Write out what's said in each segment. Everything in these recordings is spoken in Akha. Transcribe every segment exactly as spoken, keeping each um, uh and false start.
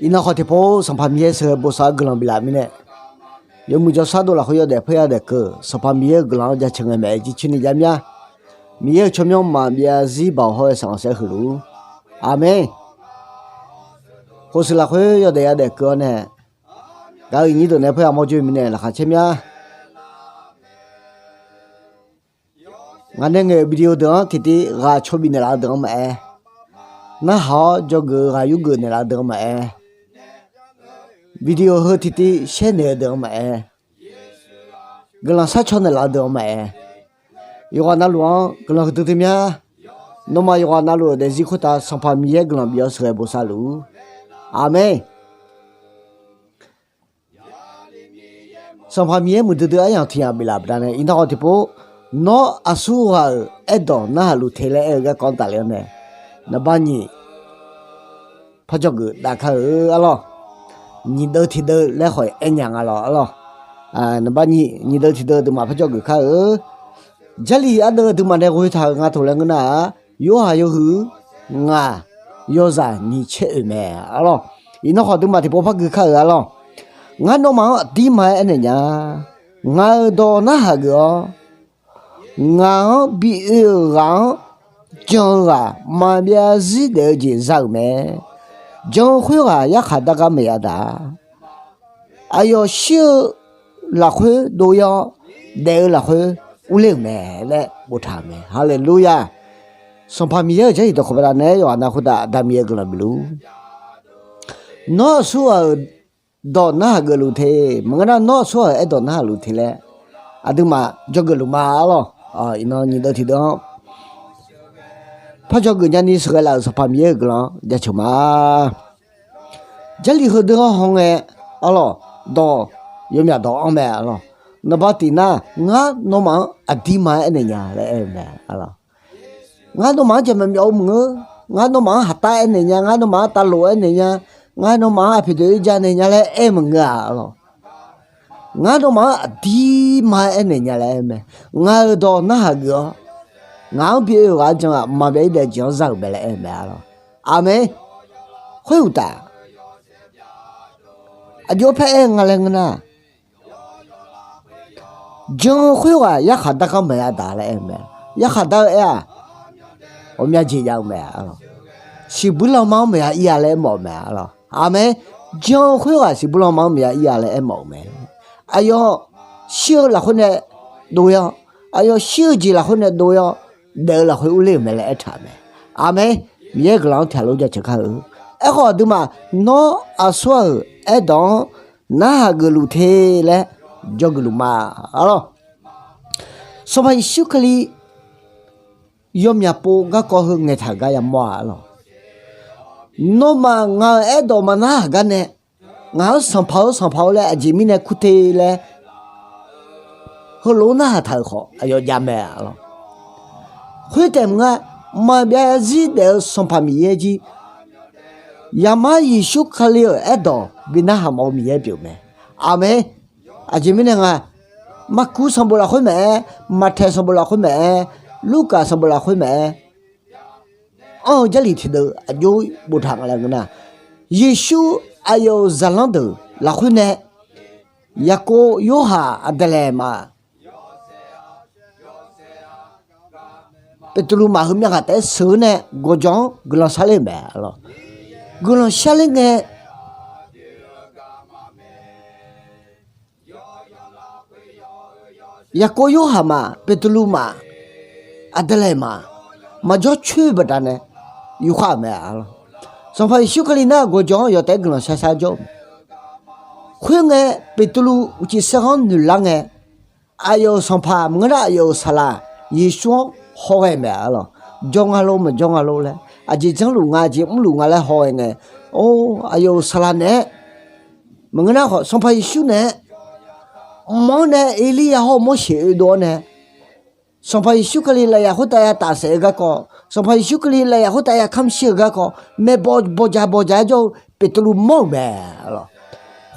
Iqnan khawf tiqpov Sanqpaq Miqyaer sheuqghae bosav-eu guiqlanq biflaf mirnae, yawmuiq jawrshar dov lafkhoer yawdaef peur yadaef keuv Sanqpaq Miqyaer-euq guiqlanq-anr jaceuq ngae maeq-aer jircoer ni jav mir-a. Miqyaer-euq tsawrmyanr maqbyav zarzir baoq hawr-eu sanqlanq saer huiq luf-ur. Aqmeq. Khofshuif lafkhoer yawdaef yadaef keuv-awr nae, gaq-euq nyir deuq nae peur yamawr joe mirnae laqkhaq caer mir-a. Ngaq nae ngaeq-euq video deuq-anr tiqtiv ghaq caw bif naeqlaf-eu deuq-anr maqaer, narhaq-awr dzawgeuf-eu ghaq yurgeuf naeqlaf-eu deuq-anr maqaer, video heu tiqtiv shaer naeq-eu deuq-anr maqaer, guiqlanq sharcaw naeqlaf-eu deuq-anr maqaer, yawqghaq navluf-anr guiqlanq huiqdui dui mir-a. Nawmaf yawqghaq navluf-euq daefzir khoertav Sanqpaq Miqyaer guiqlanq bif-awr sheuqghae bosav luf-ur. Aqmeq. Sanqpaq Miqyaer muiqdui dui aryamq tiq yamq biflaf baqdanae iqnan khawf tiqpov, nawr aqsur ghaq-euq aerdawq narhaq luf te laer aer-eu garkawv-anr tafle-awr nae, naqba nyiq parjawr geuf dav kar-eu arlawr. Nyiq deuv tiqdeuv laer khawf aernya nga lawr arlawr. Naqba nyiq, nyiq deuv tiqdeuv deuqmaf parjawr geuf kar-eu. Jarlif ardeuv deuqmaf nae ghoe taq-euq nga toq laer ngeur nar-aq, Yorhaq yawhuiq ngaq yawzaq nyiq caer oeq mae arlawr. Iqnan khawf deuqmaf tiqpov par gui kar-euq arlawr. Ngar nawmaf-anr aqdirma-aer aernaeq nya. Ngaq-euq dawq narhaq geuf-awr, ngaq-anr bi oe-euq ghaq-anr jan-eu ghaq maqbyav zarzir daef-eu jeq za-euq mae. Jan-eu khoerghaq yarkhaq dar gar maeq yadaq-a. Aqyawf shir-eu lafkhoer dov-ir-awr, daef-eu lafkhoer urler-euq mae laer boftaq-euq mae. Haleluya! Sanqpaq Miqyaer-euq jarlif dawqkawq baqdanae yawqghaq nav khoertav Aqda Miqyaer guiqlanq bifluf-ur. Nawr aqsur ghaq-euq dawq narhaq geufluf te, maqngeur nar nawr aqsur ghaq-euq aerdawq narhaq luf te laer, aqduimaf dzawgeuf luf ma arlawr. Iqnan nyiq deuv tiqdeuv-anr parjawr geuf nyani sheuqghae laf-euq Sanqpaq Miqyaer-euq guiqlanq-anr jaceuq ma. Jarlif heudeuq-anr hawngae arlawr, dawq yawmyaq dawq-anr mae arlawr. Naqba tiq nar, ngar nawmaf-anr aqdirma-aer aernaeq nya laer aer-eu mae arlawr. Ngar nawmaf-anr jaqmyawf myawf-eu maqngeur. Ngar nawmaf-anr haqtar aernaeq nya, ngar nawmaf-anr tavlof aernaeq nya, ngar nawmaf-anr aqpoeq dawq-ir ja naeq nya laer aer maqngeur-a arlawr. Ngar nawmaf-anr aqdirma-aer aernaeq nya laer aer-eu mae. Ngaq-euq dawq narhaq geuf-awr, ngaq-anr bi oe-euq ghaq-anr jan-aq maqbyav-ir daef jeq-anr za-euq mae laer aer-eu mae arlawr. Aqmeq. Khoeruqtaf, aqjox paer aer-eu nga laer ngeur nar, jan-eu khoerghaq yarkhaq dar gar maeq yadaq laer aer-eu mae. Yarkhaq dar-eu aer-aq, ghawqmya jeq jav-eu mae arlawr. Siqbuir lanma-anr maqya ir-a laer aermawf-euq mae arlawr. Aqmeq. Jan-eu khoerghaq siqbuir lanma-anr maqya ir-a laer aermawf-euq mae. Aqyawf shir-eu lafkhoer nae dov-ir-awr, aqyawf shir-eu jeq lafkhoer nae dov-ir-awr, daef-eu lafkhoer urler-euq mae laer aertaq-euq mae. Aqmeq. Miqyaer guiqlanq-anr tiqghaq lof jaceuq kar-eu. Aerkhawf aqduimaf nawr aqsur ghaq-euq aerdawq-anr narhaq geufluf te laer dzawgeuf luf ma arlawr. Sanqpaq Yeqsur Kali yawmyaq pov garkawv heu ngaeqtaq gar yamawr-a arlawr. Nawmaf ngaq-euq aerdawq maqnarhaq gar nae, ngaq-anr Sanqpaq-or, Sanqpaq-or laer aqjeq mirnae kur te laer heulof-aer narhaq taq-euq khawf aqyawf jav mae arlawr. Khoertaef maqngeur, maqbyav zarzir daef-eu Sanqpaq Miqyaer jir, Zaqmar Yeqsur Kali-euq aerdawq bi narhaq mawf-eu Miqyaer pyeuf mae. Aqmeq. Aqjeq mirnae nga, Maqkuv sanqbof lafkhoer maqaer, Maqtaeq sanqbof lafkhoer maqaer, Lurkaf sanqbof lafkhoer maqaer, anr-eu Jarlif tiqdeuv aqjox boftaq nga laer ngeur nar, Yeqsur aqyawf-euq zaqlanr deuq lafkhoer nae, Yaqkov Yorhaq Aqdalaeq maf, Beqtuvluv maf heu myav ghaq taef-aer sheuq-eu nae gawqjawq-anr guiqlanq sharler-euq mae arlawr. Guiqlanq sharler ngae, Yaqkov Yorhaq maf, Beqtuvluv maf, Aqdalaeq maf, maqjawr coer-eu baqdanae yufkhav-euq mae arlawr. Sanqpaq Yeqsur Kali nar gawqjawq-anr yawf taef-aer guiqlanq sharshar jawr-euq mae. Khoerngae, Beqtuvluv uqcif saerghanr noeqlar ngae, aqyawf-euq sanqpaq maqngeur nar aqyawf-euq saqlaq Yeqsur-anr hawghae mae arlawr. Jawr nga lor, maqjawr nga lor laer, aqjeq janrluf nga, aqjeq mrluf nga laer hawghae ngae, or, aqyawf-euq saqlaq naeq-aer maqngeur nar khawf, Sanqpaq Yeqsur naeq-aer mq-anr nae Erliryav hawr-eu Morseq oedov-awr nae, Sanqpaq Yeqsur Kali lafyaq khoertav ya tafsaef-eu garkawv, Sanqpaq Yeqsur Kali lafyaq khoertav ya kamq shir-eu garkawv, maeqbawq bawqjaq bawqjaq-aer jawr-eu Beqtuvluv mawr-euq mae arlawr.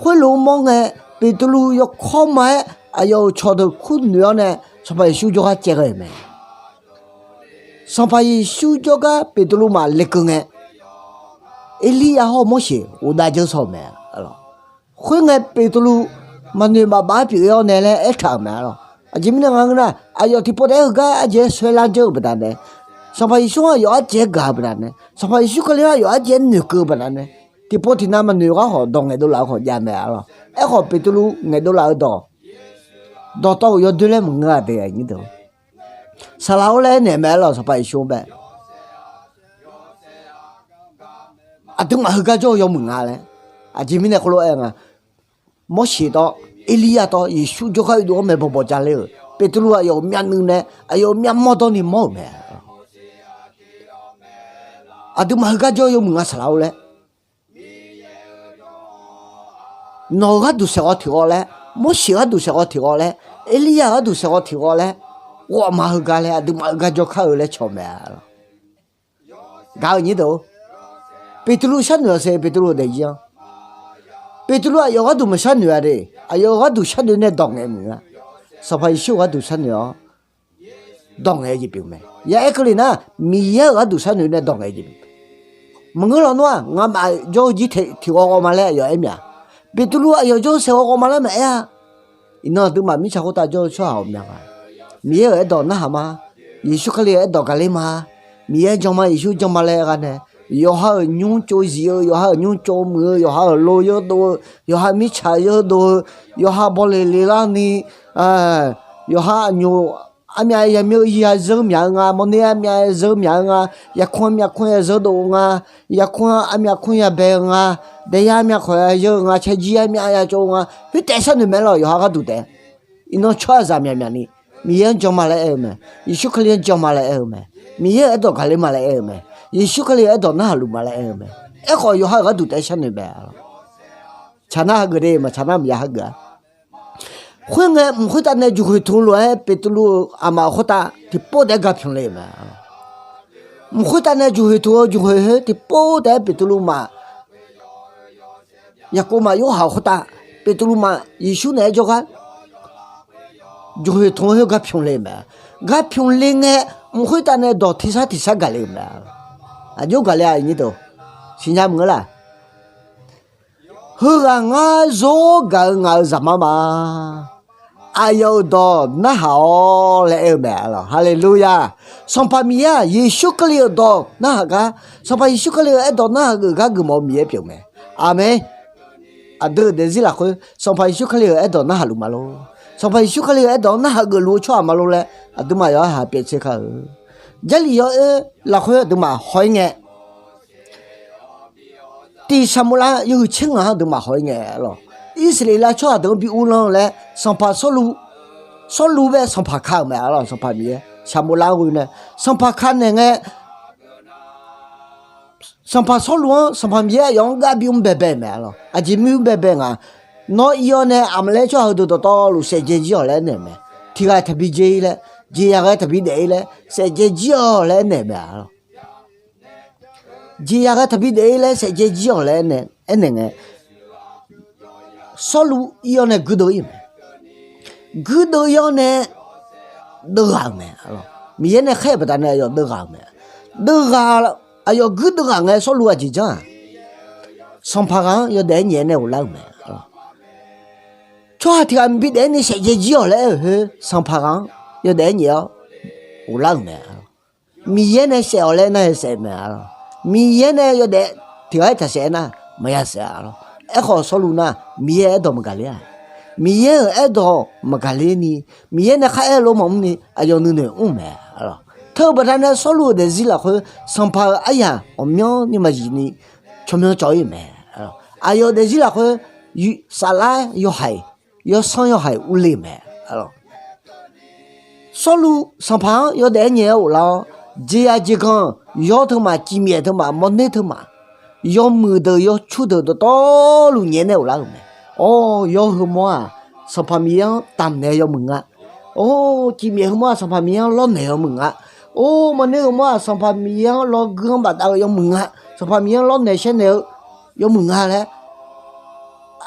Khoerlof-aer mawr ngae, Beqtuvluv yawkawr ma-aer aqyawf-euq cawqdeuq kurnoeq-awr nae Sanqpaq Yeqsur jawrgar caevghae-euq mae. Sanqpaq Yeqsur jawrgar Beqtuvluv maf lekeuv ngae, Erliryav hawr-eu Morseq ghofdav janr saw-euq mae. Khoerngae Beqtuvluv maqnoeq maqbaf-aer pyeuf-awr nae laer aertaq-euq mae arlawq. Aqjeq mirnae nga ngeur nar, aqyawf tiqpov taef-aer heugar arjeq-aer saer lar janr-eu baqdanae, Sanqpaq Yeqsur-anr aqyawf arjeq-aer gaq-eu baqdanae, Sanqpaq Yeqsur Kali-anr aqyawf arjeq-aer noeqkeuv-eu baqdanae, tiqpov tiqnav maqnoeq-eu gar khawf dawq ngaeqdov laf-eu khawf jav mae arlawq. Aerkhawf Beqtuvluv ngaeqdov laf-eu dawq, dawqtawv-euq yawdoer laer maqngeur-a de. Saqlaq-or laer aernaeq mae arlawq, Sanqpaq Yeqsur-anr bae. Aqduimaf heugar jawr-eu yawmuiq nga laer. Aqjeq mirnae khoerlof-aer nga, Morseq tawv, Erliryav tawv, Yeqsur jawrgar oedov-anr maeqbawq bawq ja ler-euq, Beqtuvluv aqyawf-euq myavnuiv nae aqyawf-euq myavmawr dawrni mawr-euq mae. Aqduimaf heugar jawr-eu yawmuiq nga saqlaq-or laer. Nawq-euq gharduq saeqghawv tiqghawv laer, Morseq gharduq saeqghawv tiqghawv laer, Erliryav gharduq saeqghawv tiqghawv laer, ghawqmaf heugar laer aqduimaf heugar jawrkar-eu laer cawq mae arlawq. Gaq-eu nyir deuq-or, Beqtuvluv sharnoeq-awq siq, Beqtuvluv-euq daefzir-anr. Beqtuvluv aqyawf-euq gharduq maqsharnoeq-a de. Aqyawf-euq gharduq sharnoeq nae dawq ngaeq muiq-a. Sanqpaq Yeqsur-euq gharduq sharnoeq-awr dawq ngaeq-eu jeq pyeuf mae. Ya aer keuvle nar, Miqyaer-euq gharduq sharnoeq nae dawq ngaeq-eu jeq pyeuf. Maqngeur lawnmr-aq, ngamaf jawr-eu jir tiqghawv ghawv ma laer aqyawf aer myav. Beqtuvluv aqyawf jawr-eu saeqghawv ghawv ma laer maqaer-a. Iqnan aqduimaf mirtsaq khoertav jawr-eu tsawrhaq ghawqmya nga. Miqyaer-euq aerdawq narhaq ma. Yeqsur Kali-euq aerdawq gaqler ma. Miqyaer jan ma, Yeqsur jan ma laer gha nae, yawqha-euq nymr tsov zif-eu, yawqha-euq nymr tsov muiq-eu, yawqha-euq lo yawdov-eu, yawqha mirtsaq yawdov-eu, yawqha bawleq le larni, yawqha aqnyoq armyav yamir-eu ya zeur myaq-eu nga, mawrner armyav ya zeur myaq-eu nga, yarkmr armyav kmr ya zeur dov-eu nga, yarkmr armyav kmr ya bae-eu nga, daeyar armyav khawq ya yeur-eu nga, caerjir armyav ya tsov-eu nga, khoertaef sharnoeq mae lawq, yawqha gharduq taef. Iqnan tsawrhaqzaq myaqmyaq ni, Miqyaer-anr jan ma laer aer-eu mae. Yeqsur Kali-anr jan ma laer aer-eu mae. Miqyaer-euq aerdawq gaqler ma laer aer-eu mae. Yeqsur Kali-euq aerdawq narhaq luf ma laer aer-eu mae. Aerkhawf yawqha-euq gharduq taef-aer sharnoeq mae. Tsaq nar hageuf de, maqtsaq nar maqya hageuf-a. Khoerngae, mq khoertav nae juqhoeq tmq lof-aer Beqtuvluv-euq aqmaf khoertav tiqpov taef-aer gapyanq le-euq mae. Mq khoertav nae juqhoeq tmq-eu juqhoeq khoer tiqpov taef-aer Beqtuvluv maf, Yaqkov maf, Yorhaq khoertav, Beqtuvluv maf, Yeqsur naeq-aer jawrgar juqhoeq tmq-eu khoer gapyanq le-euq mae. Gapyanq le ngae, mq khoertav nae dawq tiqsar tiqsar gaqle-euq mae. Aqjox gaqle-a nyir deuq, siqnya maqngeur laq. Heughaq ngar zor gaq-eu ngaq-euq Zaqmar ma. Aqyawf-euq dawq narhaq-awr laer aer-eu mae arlawq. Haleluya! Sanqpaq Miqyaer-aq, Yeqsur Kali-euq dawq narhaq gar, Sanqpaq Yeqsur Kali-euq aerdawq narhaq geuf gar geufmawf-eu Miqyaer pyeuf mae. Aqmeq. Aqdui-euq daefzir lafkhoer Sanqpaq Yeqsur Kali-euq aerdawq narhaq luf ma lor. Sanqpaq Yeqsur Kali-euq aerdawq-anr narhaq geufluf-eu tsawrhaq ma lor laer aqduimaf yawqha pyeuf tser kar-eu. Jarlif yaw-aer lafkhoer aqduimaf haw-ir ngae, tiq Saqmoflav yawhuiq tser ngaq-anr aqduimaf haw-ir ngae arlawq. Irsaqleqlav tsawrhaq deuq-anr bi uvlanr-eu laer sanqpaq Sawrluv, Sawrluv bae sanqpaq ka-euq mae arlawq. Sanqpaq Miqyaer Saqmoflav-anr ghoe nae sanqpaq ka naeq ngae, sanqpaq Sawrluv-anr Sanqpaq Miqyaer aqyawf-anr gar bi mr baebae-euq mae arlawq. Aqjeq mir mr baebae nga, nawr ir-awr nae Aqmaqlaer tsawrhaq heudeuq dawqtawvluf saefdzae jir-awq laer aernaeq-euq mae. Tiq ghaq taqbi dzae-ir laer, jeqzaq ghae taqbi daef-ir laer, saefdzae jir-awq laer aernaeq-euq mae arlawq. Jeqzaq ghae taqbi daef-ir laer, saefdzae jir-awq laer aernaeq ngae, Sawrluv ir-awr nae guirdeuv ir-euq mae. Guirdeuv ir-awr nae deuvghaq-euq mae. Miqyaer nae khaer-euq baqdanae aqyawf deuvghaq-euq mae. Deuvghaq, aqyawf guirdeuv ghaq ngae Sawrluv aqjeq janr-aq, sanqpaq ghaq-anr yawdaef-aer nyaef-aer nae ghoflar-euq mae. Tsawrhaq tiq ghaq mqbi daef-aer ni saefdzae jir-awq laer aer-euq khoer, sanqpaq ghaq-anr yawdaef-aer nyaef-awr ghoflar-euq mae. Miqyaer nae saef-awq laer nar-aer saef mae arlawq. Miqyaer nae yawdaef tiq ghaq-aer taq saef-aer nar, maqya saef arlawq. Aerkhawf Sawrluv nar, Miqyaer aerdawq maqgaqler-a. Miqyaer-euq aerdawq maqgaqler ni, Miqyaer nae khar aer-eu lof maqmr ni aqyawf nuinoeq mr-euq mae arlawq. Teu-eu baqdanae Sawrluv-euq daefzir lafkhoer sanqpaq-euq aryaq ghawqmyanrni maqzif ni tsawrmyanr cawv-ir-euq mae. Aqyawf-euq daefzir lafkhoer saflar yawhaiq, yawsanr yawhaiq urle-euq mae arlawq. Sawrluv sanqpaq-anr yawdaef-aer nyaef-aer ghoflar-awr, jeqzaq jeqganq, yawr teumaf, cifmyaef teumaf, mawrner teumaf, yawmuiq deuq yawcur deuq dawqtawvluf nyaef-aer nae ghoflar-euq mae. Or, yawr heumawr-aq, Sanqpaq Miqyaer-anr damqnaeq-eu yawmuiq nga. Or, cifmyaef heumawr-aq, Sanqpaq Miqyaer-anr lawrnaeq-eu yawmuiq nga. Or, mawrner heumawr-aq, Sanqpaq Miqyaer-anr lawrguir-anr bafdav-eu yawmuiq nga. Sanqpaq Miqyaer-anr lawrnaeq shaernaeq-eu yawmuiq nga laer,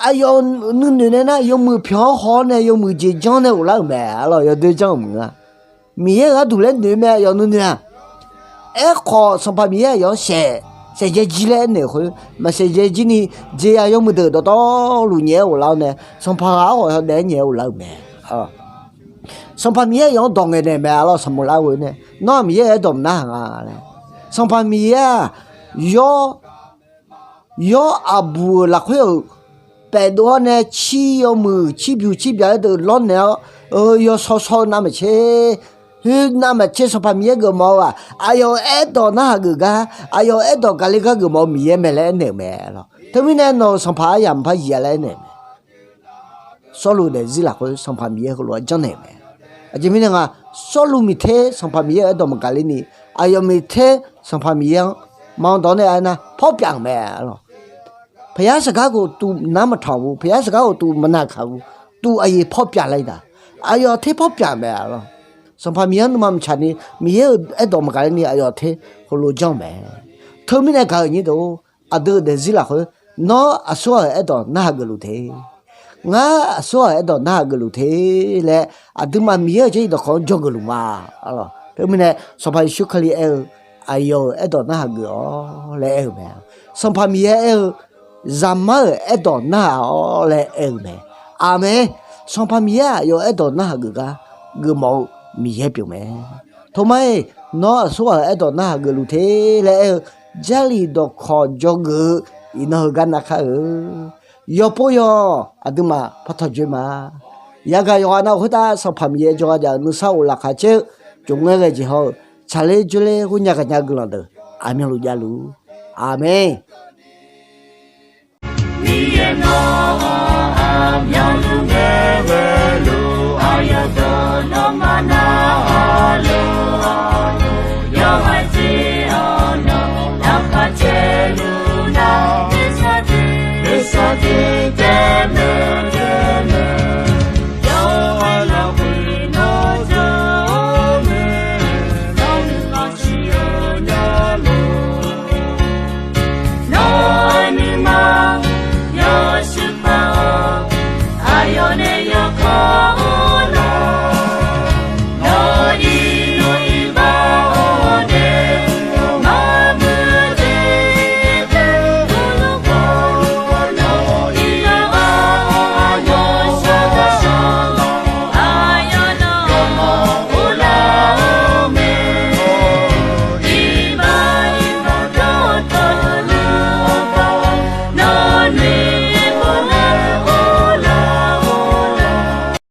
aqyawf nuinoeq nae nar, yawmuiq pyawq-anr haw-awr nae yawmuiq jeq janr nae ghoflar-euq mae arlawq. Yawdoer janr-euq maqngeur-a. Miqyaer-euq gharduq laer noeq mae, aqyawf nuinoeq-aq. Aerkhawf Sanqpaq Miqyaer aqyawf-anr saef, saeqdzae jir laer aernaeq-eu khoer, maqsaeqdzae jir ni, jeqzaq yawmuiq deuq dawqtawvluf nyaef-aer ghoflar-awr nae, Sanqpaq ghaq-anr ghawq yawdaef-aer nyaef-aer ghoflar-euq mae. Sanqpaq Miqyaer aqyawf-anr dawq ngaeqnaeq mae arlawr, sanqmoq lar ghoe nae, Nawr-aq Miqyaer-euq aerdawq maqnarhaq nga laer. Sanqpaq Miqyaer-aq, yawr, yawr aqbuq-euq lafkhoer-euq paefdov-awr nae cir yawmuiq cir byuq cir byaq-aer deuq lawrnaeq-awr, yawsaw saw-eu navmaqtser, khoer navmaqtser Sanqpaq Miqyaer geufmawf-eu-aq, aqyawf-euq aerdawq narhaq geuf gar, aqyawf-euq aerdawq gaqle gar geufmawf-eu Miqyaer mae laer aernaeq-euq mae arlawr. Teumirnae nawq-euq Sanqpaq aryamq par jiq-a laer aernaeq-euq mae. Sawrluv daefzir lafkhoer Sanqpaq Miqyaer heulof-aer janrnaeq-euq mae. Aqjeq mirnae nga, Sawrluv miqter Sanqpaq Miqyaer-euq aerdawq maqgaqler ni, aqyawf miqter Sanqpaq Miqyaer-anr maqanr dawq-awr nae aernar pawr pyaf-euq mae arlawr. Paqyar saqgar khof tuv nar maqtaq-eu, paqyar saqgar khof tuv maqnaq kaq-eu, tuv aqyuif pawr pyaf laer taq, aqyawf ter pawr pyaf-euq mae arlawr. Sanqpaq Miqyaer-anr nuima maqtsaq ni, Miqyaer-euq aerdawq maqgaqler ni aqyawf ter heulof janr-eu mae. Teumirnae gaq-euq nyir deuq-or, aqdui-euq daefzir lafkhoer, Nawr aqsurghaq-euq aerdawq narhaq geufluf te. Ngar aqsurghaq-euq aerdawq narhaq geufluf te laer, aqduimaf Miqyaer-euq jarlif dawqkawq-anr dzawgeuf luf ma. Teumirnae Sanqpaq Yeqsur Kali aer-eu, Aqyawf-euq aerdawq narhaq geuf-awr laer aer-eu mae. Sanqpaq Miqyaer aer-eu, Zaqmar-euq aerdawq narhaq-awr laer aer-eu mae. Aqmeq. Sanqpaq Miqyaer aqyawf aerdawq narhaq geuf gar geufmawf-eu Miqyaer pyeuf mae. Toma-iq, Nawr aqsurghaq-euq aerdawq narhaq geufluf te laer aer-eu jarlif dawqkawq dzawgeuf-eu iqnan heugar narkar-eu yawpov yawq aqduimaf par tawqdzoer ma. Yagaq yawqghaq nav-euq khoertav Sanqpaq Miqyaer jawrgar jav-eu nuisar of laqkhaq caer-eu, jov ngaer ghae jeq hawr-eu, tsaqler dzoerler ghornya gaqnya guiqlanq deuq aqmyanluf javluf. Aqmeq. Miqyaer nawr-aq aqmyanluf ngae ghaeluf, aqyawf dawq nawmaf narhaq luf-awq. Yawqghaq jeq-awr nawq laqkhaq caerluf nar, nuisar tiq nuisar tiq taef maeq taef maeq, yawqghaq lafkhoer nawr jawr-eu mae. Nawr nuima siqnya luf, nawr-eu nuima yawshuif paq-awr, aqyawf